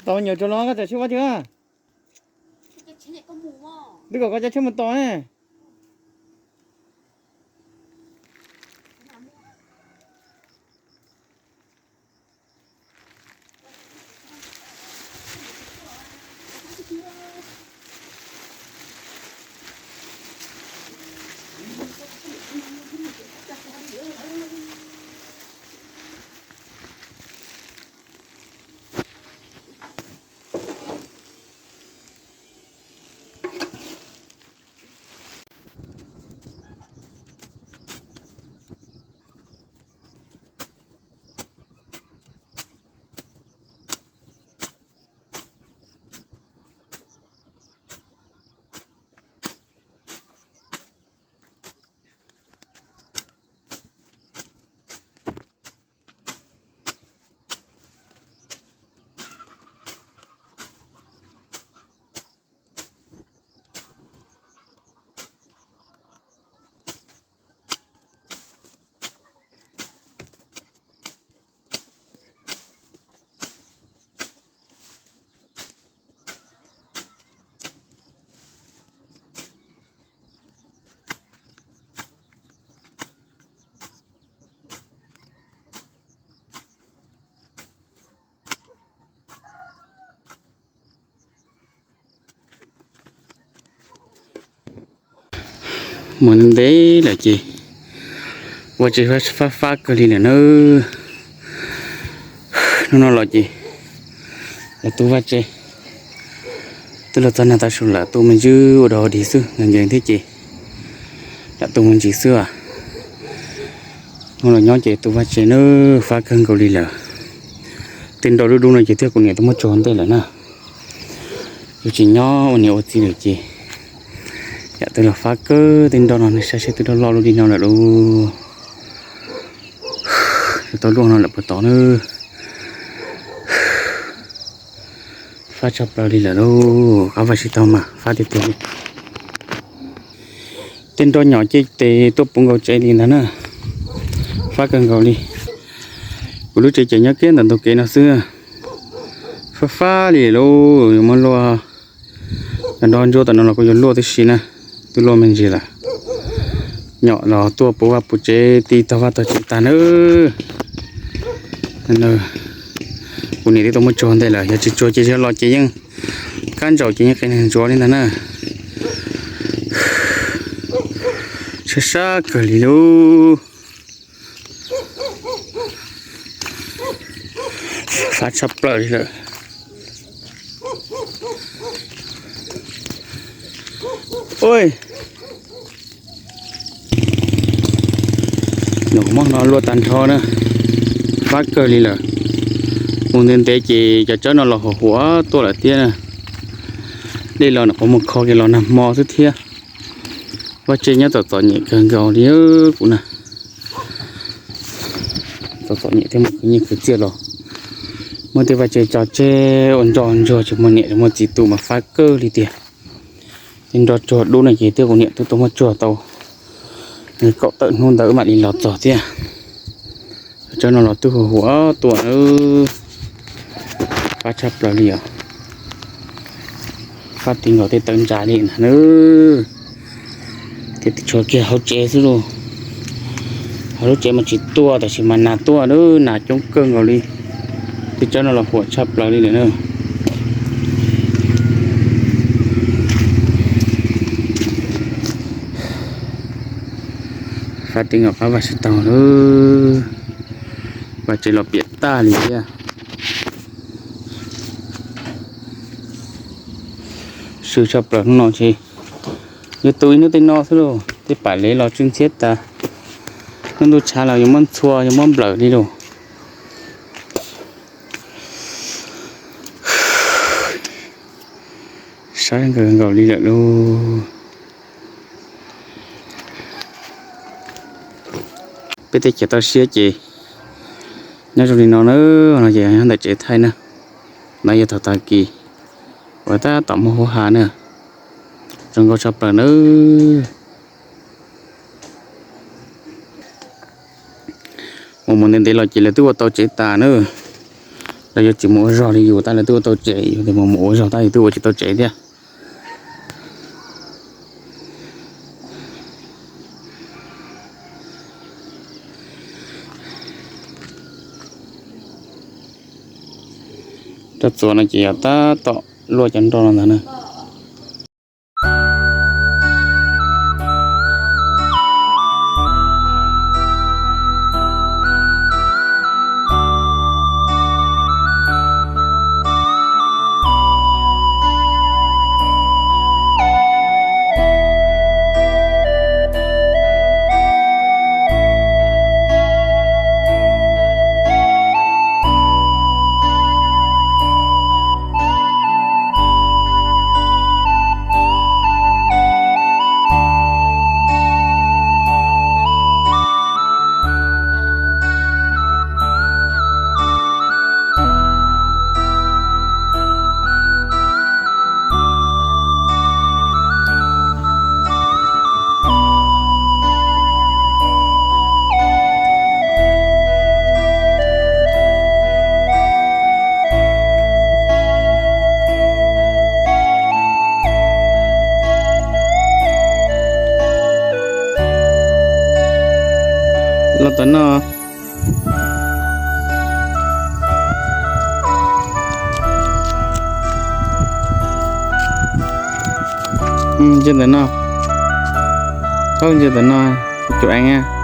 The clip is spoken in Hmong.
Tau nyuam tsuag los koj txawm sib ua twg? Twb kom koj caij tsheb mus tos ne. Mus ntev lawm ces ua tsev fab fab kawg li lawm na. Hnub no los ces lawv tu vaj tse, twb los txog nag tav su lawm, tu me ntsis ua dog dig xwb nkees nkees thiab ces lam tu me ntsis xwb as. Hnub no nyob ces tu vaj tse na, fab kawg nkaus li lawm. Tej nroj dub dub no ces thiaj kuv niam tuaj muab tso ntej lawm na. Yus tsis nyob ua niam ua txiv lawm ces yam twb los fab kawg, tej nroj no nej saib seb twb loj loj li no lawm lauj. Yuav tau luaj no lawm puas tod na. Fab tshaj plaws li lawm lauj, qab vaj tsib taug mas fab tiag tiag li. Tej nroj nyom ces tes tuaj puv nkaus tsev li ntag na. Fab kawg nkaus li. Kuv lub tsev ces nyob kiag ntawm ntug kev no xwb. Fab fab li lauj, yuav muab luaj. Cov nroj ntsuab tom no los kuj yuav luaj tib si na, twb luaj me ntsis lawm. Nyom los tuaj puv vaj puv tsev, ti tog vaj tog tsev tag na. Kuv niam twb tuaj muab tsuag ntej lawm, yog tsis tsuag ces yog los ces yeej kab ntsaum ces yeej qe neeg ntsuav li ntag na. Sab sab kawg li lauj. Fab tshaj plaws li lawm. Ua, nws muab no luaj tag nrho na. Fab kawg li lawm. Mus ntev ntev ces cov tsawb no los huam huam tuaj lawm thiab na. Dej los nws qhuav mus kho kiag los nag hmo xwb thiab. Vaj tse nyob txom txom nyem kawg nkaus li kuv na. Txom txom nyem thiab muaj khwv nyiaj khwv txiaj los muab tej vaj tse tso tseg ua ntsoj ntsuag tsis muaj niam tsis muaj txiv tu mas fab kawg li tiag. Tej nroj tsuag dub no ces twb kuv niam twb tuaj muab tsuag tau kaum tawm hnub ntawd mam li los txog thiab. Cov tsawb no los twb huam huam tuaj na. Fab tshaj plaws li os. Fab ti nkaus tej tawv ntsa li na. Ces tshuav kiag hauv tsev xwb lauj. Hauv lub tsev mas tsis tuaj, tab sis mas nas tuaj na, nas coob kawg nkaus li. Tej tsawb no los huam tshaj plaws li lawm na. Fab ti nkaus qab vaj tsis tau lawm. Vaj tsev los piam tag li thiab. Swb tshaj plaws hnub no ces yuav tu ib hnub tej no xwb lauj, tej pam lev los tsw ntxhiab tas. Hnub ntuj tshav los yuav muab ntxhua yuav muab nplawm li lauj. Sab nkaus nkaus li lawm lauj. Peb teb chaws toj siab ces nyob zoo li no na, no ces nyob ntawm tsev thaij na. No yog thaum tag kis uas tab tom muaj hauv hav na, zoo nkauj tshaj plaws nawb. Mus mus ntev ntev los ces lawv twb ua tau tsev tas na. Yuav tsis mus ua zog li yus tab lawv twb ua tau tsev, yus mus mus ua zog tab yus twb ua tsis tau tsev thiab. Rab txuas no ces yog tab tom luaj cov nroj no ntag na. Los tom no. Ntsia ntawm no. Thaub ntsia ntawm no, tus eev.